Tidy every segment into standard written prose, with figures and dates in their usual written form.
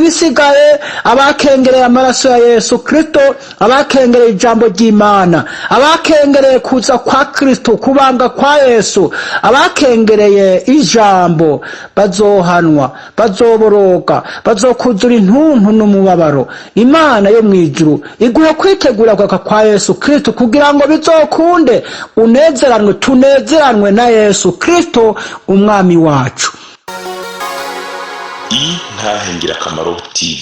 Ibisigaye, abakengereye amaraso ya Yesu Kristo, abakengereye ijambo ry'Imana, abakengereye kuza kwa Kristo, kubanga kwa Yesu, abakengereye ijambo, bazohanwa, bazoboroga, bazokuzura intuntu n'umubabaro. Imana yo mw'ijuru iguhe kwitegura kugaruka kwa Yesu Kristo, kugira ngo bizokunde unezeranwe, tunezeranwe na Yesu Kristo umwami wacu. Intahe Ngirakamaro TV.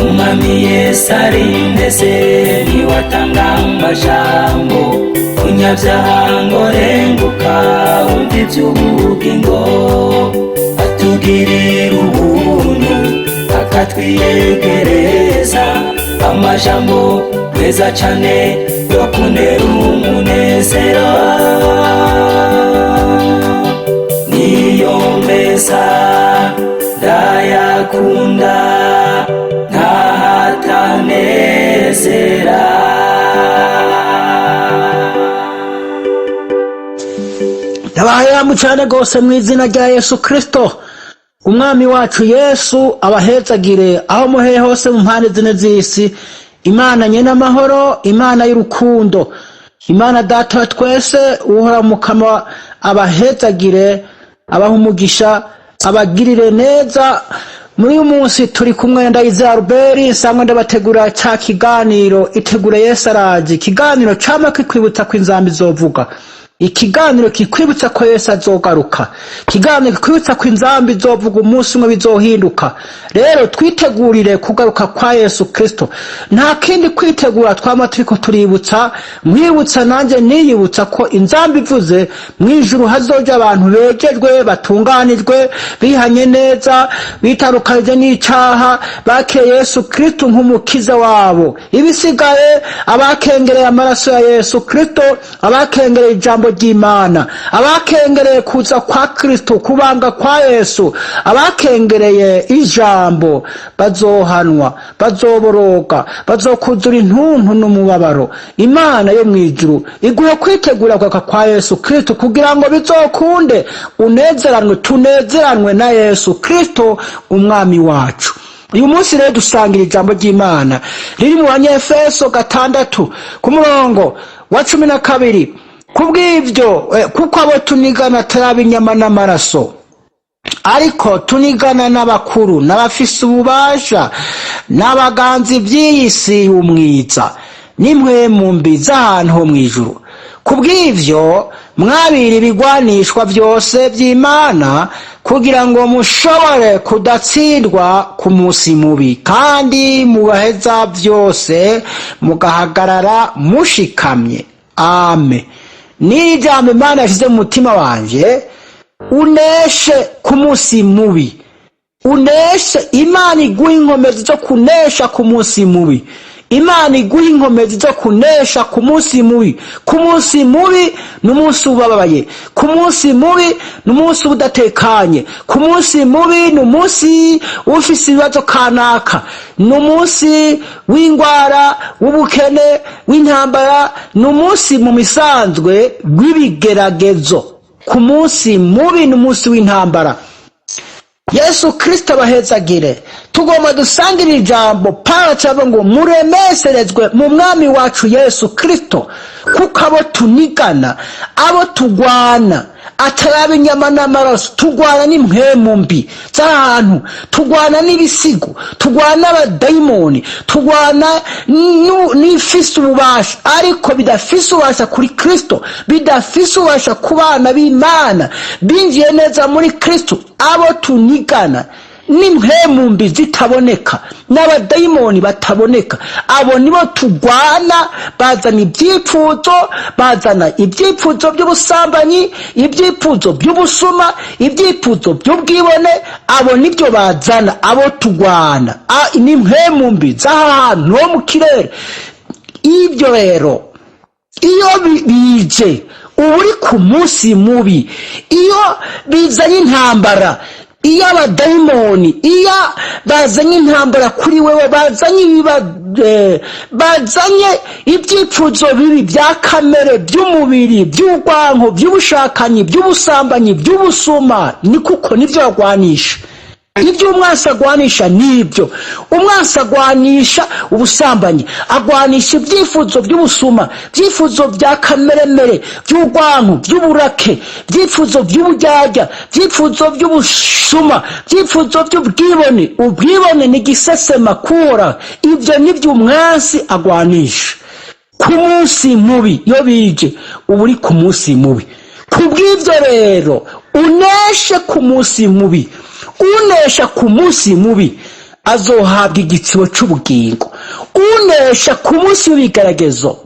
Umwami Yesu arindese, niwatanga amajambo munyabyaha ngo renguka wumva iby'ubugingo, atugirira ubuntu akatwiyegereza amajambo meza cane yo kunera umunezero, niyo meza ndayakunda ntahatanezera. Ndabahaye cyane rwose mu izina rya Yesu Kristo umwami wacu. Yesu abahezagire aho muhereye hose mu mpande zine z'isi. Imana nyene amahoro, Imana y'urukundo, Imana Data wa twese, Uhora Mukama, abahezagire, abaha umugisha, abagirire neza. Muri uyu munsi turi kumwe, Ndayizeye Albert nsangwe ndabategura ca kiganiro Itegure Yesu Araje, ikiganiro cama kikwibutsa ko inzamba izovuga, ikiganiro kikwibutsa ko Yesu azogaruka, ikiganiro kikwibutsa ko inzamba izovuga, umunsi umwe bizohinduka. Rero twitegurire kugaruka kwa Yesu Kristo. Nta kindi kwitegura, twama turiko tuributsa, mwibutsa nanjye niyibutsa ko inzamba ivuze, mw'ijuru hazoja abantu bejejwe, batunganijwe, bihanye neza, bitandukanije n'icaha, bakeye Yesu Kristo nk'umukiza wabo. Ibisigaye, abakengereye amaraso ya Yesu Kristo, abakengereye ijambo ry'Imana, abakengereye kuza kwa Kristo, kubanga kwa Yesu, abakengereye ijambo, bazohanwa, bazoboroga, bazokuzura intuntu n'umubabaro. Imana yo mw'ijuru iguhe kwitegura kugaruka kwa Yesu Kristo, kugira ngo bizokunde unezeranwe, tunezeranwe na Yesu Kristo umwami wacu. Uyu munsi rero dusangira ijambo ry'Imana riri mu Banyefeso 6 ku murongo wa 12: "Kubw'ibyo kuko abo tunigana atari inyama n'amaraso, ariko tunigana n'abakuru n'abafise ububasha n'abaganzi by'iyi si y'umwiza n'impwemu mbi z'ahantu ho mw'ijuru. Kubw'ivyo mwabira ibigwanishwa byose by'Imana, kugira ngo mushobore kudatsindwa ku munsi mubi, kandi mubaheza byose mugahagarara mushikamye." Ame. N'iri jambo Imana yashyize mu mutima wanje: uneshe ku munsi mubi, uneshe. Imana iguha inkomezi zo kunesha ku munsi mubi. Imana iguha inkomezi zo kunesha ku munsi mubi. Ku munsi mubi ni umunsi ubabaye, ku munsi mubi ni umunsi udatekanye, ku munsi mubi ni umunsi ufise ibibazo kanaka, ni umunsi w'ingwara, w'ubukene, w'intambara, ni umunsi mu misanzwe w'ibigeragezo. Ku munsi mubi ni umunsi w'intambara. Yesu Kristo abahezagire. Tugomba dusangire ijambo. Paulo cyangwa ngo muremeserezwe mu mwami wacu Yesu Kristo, kuko abo tunigana, abo tugwana, atari inyama n'amaraso. Tugwana n'impwemu mbi z'ahantu, tugwana n'ibisigo, tugwana n'abadayimoni, tugwana n'ifise ububasha, ariko bidafise ububasha kuri Kristo, bidafise ububasha ku bana b'Imana binjiye neza muri Kristo. Abo tunigana n'impwemu mbi zitaboneka n'abadayimoni bataboneka. Abo nibo tugwana. Bazana ibyifuzo, bazana ibyifuzo by'ubusambanyi, ibyifuzo by'ubusuma, ibyifuzo by'ubwibone. Abo nibyo bazana. Abo tugwana n'impwemu mbi z'aha hantu ho mu kirere. Ibyo rero iyo bije, uba uri ku munsi mubi. Iyo bizanye intambara, iyo abadayimoni, iyo bazanye intambara kuri wewe, bazanye ibibazo. bazanye ibyifuzo bibi bya kamere, by'umubiri, by'urwanko, by'ubushakanyi, by'ubusambanyi, by'ubusuma. Ni kuko nibyo bagwanisha. Ibyo umwansi agwanisha, nibyo umwansi agwanisha: ubusambanyi, agwanisha ibyifuzo by'ubusuma, ibyifuzo bya kameremere, by'urwanko, by'uburake, ibyifuzo by'uburyarya, ibyifuzo by'ubusuma, ibyifuzo by'ubwibone. Ubwibone ni igisesema kura. Ibyo nibyo umwansi agwanisha ku munsi mubi. Iyo bije, uba uri ku munsi mubi. Ku bw'ibyo rero, uneshe ku munsi mubi. Unesha ku munsi mubi azohabwa igitsibo cy'ubugingo. Unesha ku munsi w'ibigeragezo,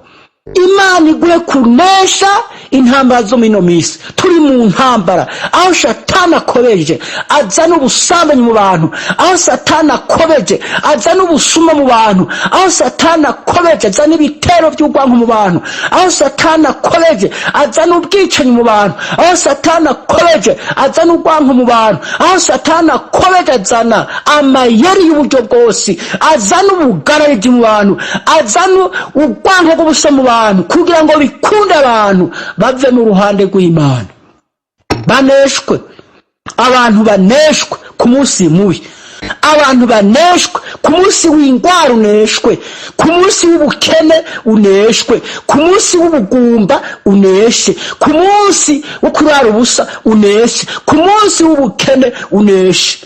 Imana iguhe kunesha intambara zo muri ino minsi. Turi mu ntambara aho Satani akobeje azana ubusambanyi mu bantu, aho Satani akobeje azana ubusuma mu bantu, aho Satani akobeje azana ibitero by'urwanko mu bantu, aho Satani akobeje azana ubwicanyi mu bantu, aho Satani akobeje azana urwanko mu bantu, aho Satani akobeje azana amayeri y'uburyo bwose, azana ubugarariji mu bantu, azana urwanko rw'ubusa mu bantu, kugira ngo bikunde abantu bave mu ruhande rw'Imana, baneshwe. Abantu baneshwe ku munsi mubi, abantu baneshwe ku munsi w'indwara, uneshwe ku munsi w'ubukene, uneshwe ku munsi w'ubugumba, uneshe ku munsi wo kurara ubusa, uneshe ku munsi w'ubukene, uneshe,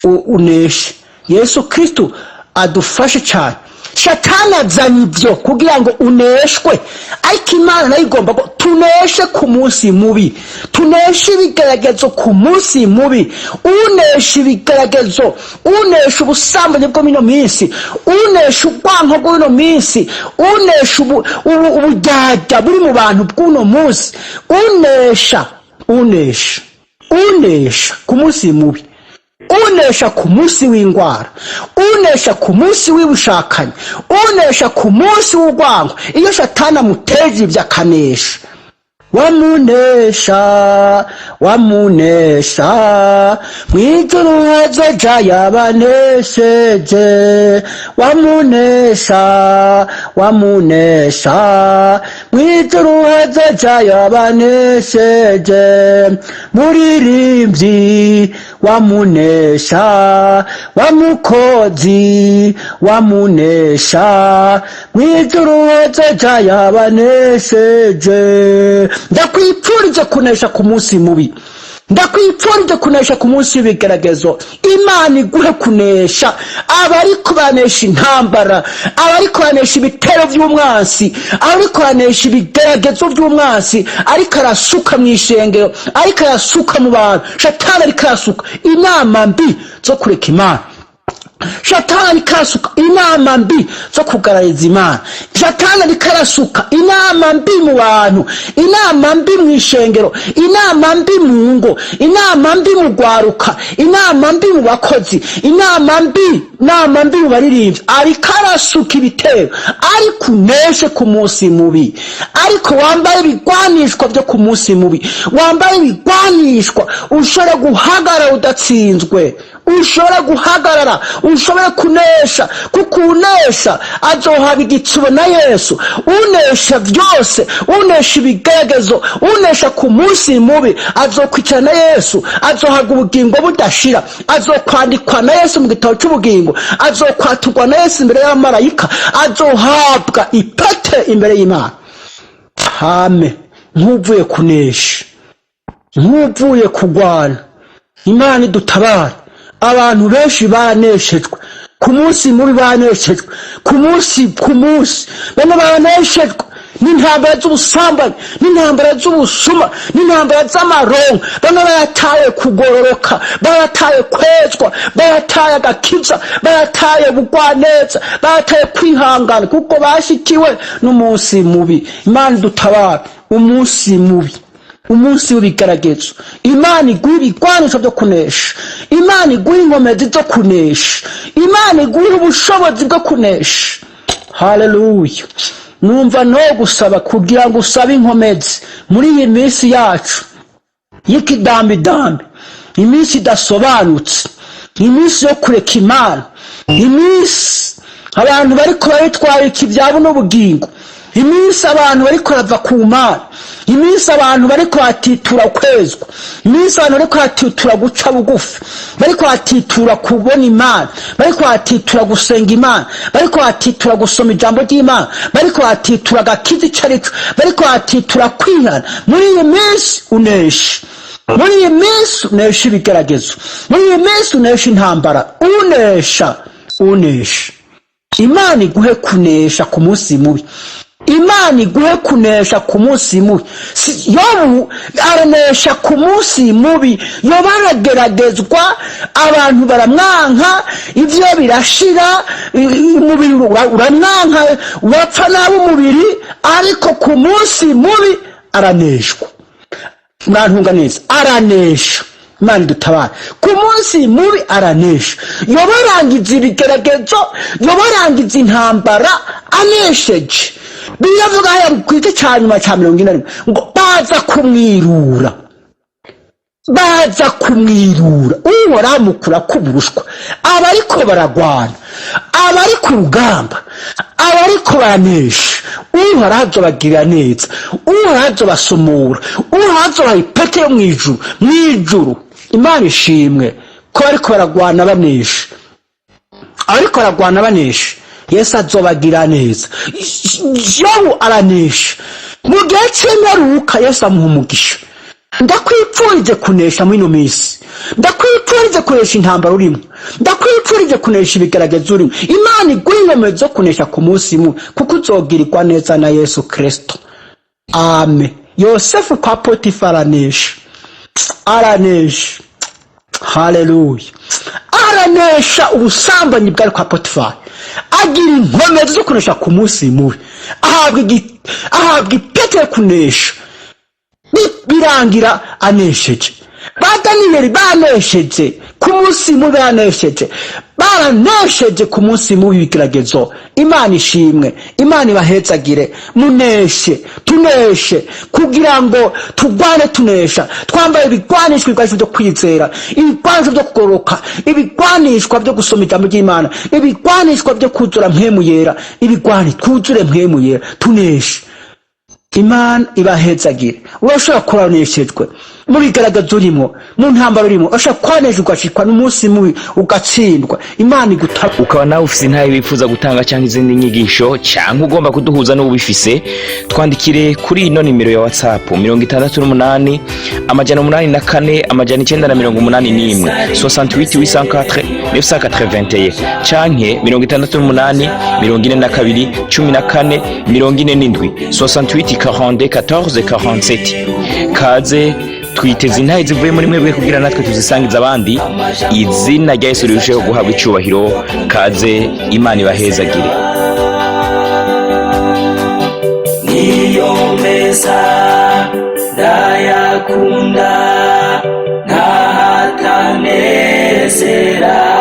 uneshe. Yesu Kristo adufashe cyane. Shatani azanye ibyo kugira ngo uneshwe, ariko Imana nayo igomba ko tuneshe ku munsi mubi, tuneshe ibigeragezo ku munsi mubi. Unesha ibigeragezo, unesha ubusambanyi bwo mino minsi, unesha urwanko bw'ino minsi, unesha uburyarya buri mu bantu bw'uno munsi, unesha, unesha, unesha ku munsi mubi, unesha ku munsi w'indwara, unesha ku munsi w'ubushakanyi, unesha ku munsi w'urwango, iyo Satani amuteje ibyo akanesha, wamunesha, wamunesha mw'ijuru hazoja yabanesheje, wamunesha, wamunesha mw'ijuru hazoja yabanesheje, muririmbyi wamunesha, wamukozi wamunesha mw'ijuru hazoja yabanesheje. Ndakwipfurije kunesha ku munsi mubi. Ndakwipfurije kunesha ku munsi w'ibigeragezo. Imana iguhe kunesha. Abariko banesha intambara, abariko banesha ibitero vy'umwansi, abariko banesha ibigeragezo vy'umwansi, ariko arasuka mw'ishengero, ariko arasuka mu bantu. Shatani ariko arasuka inama mbi zo kureka Imana. Shatani ariko arasuka inama mbi zo kugarariza Imana. Shatani ariko arasuka inama mbi mu bantu, inama mbi mu ishengero, inama mbi mu ngo, inama mbi mu rwaruka, inama mbi mu bakozi, inama mbi, inama mbi mu baririmbyi. Ariko arasuka ibitero, ariko uneshe ku munsi mubi. Ariko wambaye ibigwanishwa byo ku munsi mubi, wambaye ibigwanishwa, ushobora guhagarara udatsinzwe, ushobora guhagarara, ushobora kunesha, kuko unesha azohabwa igitsubo na Yesu. Unesha byose, unesha ibigeragezo, unesha ku munsi mubi, azokwicara na Yesu, azohabwa ubugingo budashira, azokwandikwa na Yesu mu gitabo cy'ubugingo, azokwaturwa na Yesu imbere y'abamarayika, azohabwa ipete imbere y'Imana. Hame nk'uvuye kunesha, nk'uvuye kurwana. Imana idutabare. Abantu benshi baneshejwe ku munsi mubi, baneshejwe ku munsi. Bamwe baneshejwe n'intambara z'ubusambanyi, n'intambara z'ubusuma, n'intambara z'amaronko. Bamwe bayataye kugororoka, bayataye kwezwa, bayataye agakiza, bayataye bugwaneza, bayataye kwihangana, kuko bashikiwe n'umunsi mubi. Imana idutabare. Umunsi mubi, umunsi w'ibigeragezo, Imana iguha ibigwanisho byo kunesha, Imana iguha inkomezi zo kunesha, Imana iguha ubushobozi bwo kunesha. Haleluya! Numva no gusaba kugira ngo usabe inkomezi muri iyi minsi yacu y'ikidambidambi, iminsi idasobanutse, iminsi yo kureka Imana, iminsi Abantu bariko baritwarika ivyabo n'ubugingo, iminsi abantu bariko barava ku Mana, iminsi abantu bariko batitura kwezwa, iminsi abantu bariko batitura guca bugufi, bariko batitura kubona Imana, bariko batitura gusenga Imana, bariko batitura gusoma ijambo ry'Imana, bariko batitura agakiza ico arico, bariko batitura kwihana. Muri iyi minsi unesha, muri iyi minsi unesha ibigeragezo, muri iyi minsi unesha intambara, unesha, unesha. Imana iguhe kunesha ku munsi mubi, Imana iguhe kunesha ku munsi mubi. Yobu aranesha ku munsi mubi. Yobu arageragezwa, abantu baramwanka, ivyo birashira, umubiri uramwanka, urapfa nabi umubiri, ariko ku munsi mubi araneshwa. Mwantunga neza, aranesha. Imana idutabara. Ku munsi mubi aranesha. Yoba arangiza ibigeragezo, yoba arangiza intambara anesheje. Biravuga haya ku gice cya nyuma cya 41 ngo baza kumwirura, baza kumwirura, Uhoraho amukura kuburushwa. Abariko baragwana, abari ku rugamba, abariko baranesha, Uhoraho azobagirira neza, Uhoraho azobasumura, Uhoraho azobaha ipete yo mw'ijuru, mw'ijuru. Imana ishimwe ko bariko baragwana banesha, abariko baragwana banesha, Yesu azobagira neza. Yobu aranesha, mu gihe c'imperuka Yesu amuha umugisha. Ndakwipfurije kunesha muri ino minsi, ndakwipfurije kunesha intambara urimo, ndakwipfurije kunesha ibigeragezo urimo. Imana iguhe inkomezi zo kunesha ku munsi mubi, kuko uzogirirwa neza na Yesu Kristo. Amen. Yosefu kwa Potifa aranesha, aranesha, haleluya, aranesha ubusambanyi bwari kwa Potifari, agira inkomezi zo kunesha ku munsi mubi, ahabwa ipete yo kunesha. Birangira anesheje. Ba Daniyeli banesheje ku munsi mubi, banesheje, baranesheje ku munsi mubi w'ibigeragezo. Imana ishimwe, Imana ibahezagire. Muneshe, tuneshe, kugira ngo turwane tunesha, twambaye ibigwanishwa, ibigwanisho byo kwizera, ibigwanisho byo kugoroka, ibigwanishwa byo gusoma ijambo ry'Imana, ibigwanishwa byo kuzura Mpwemu Yera, ibigwani twuzure Mpwemu Yera, tuneshe. Imana ibahezagire. Urashobora kuba waneshejwe mu bigaragazo urimo, mu ntambaro urimo, urashobora kuba ugashikwa n'umunsi mubi ugatsindwa. Imana iguta. Ukaba nawe ufise intahe wifuza gutanga cyangwa izindi nyigisho, cyangwa ugomba kuduhuza n'ubifise, twandikire kuri ino nimero ya WhatsApp: 68 804 981, 68 804 981, canke 68 42 14 47, 68 42 14 47. Kaze, twiteze intahe zivuye muri mwebwe kugira natwe tuzisangiza abandi, izina rya Yesu rirusheho guhabwa icubahiro. Kaze, Imana ibahezagire. Niyo meza ndayakunda, ntahatanezera.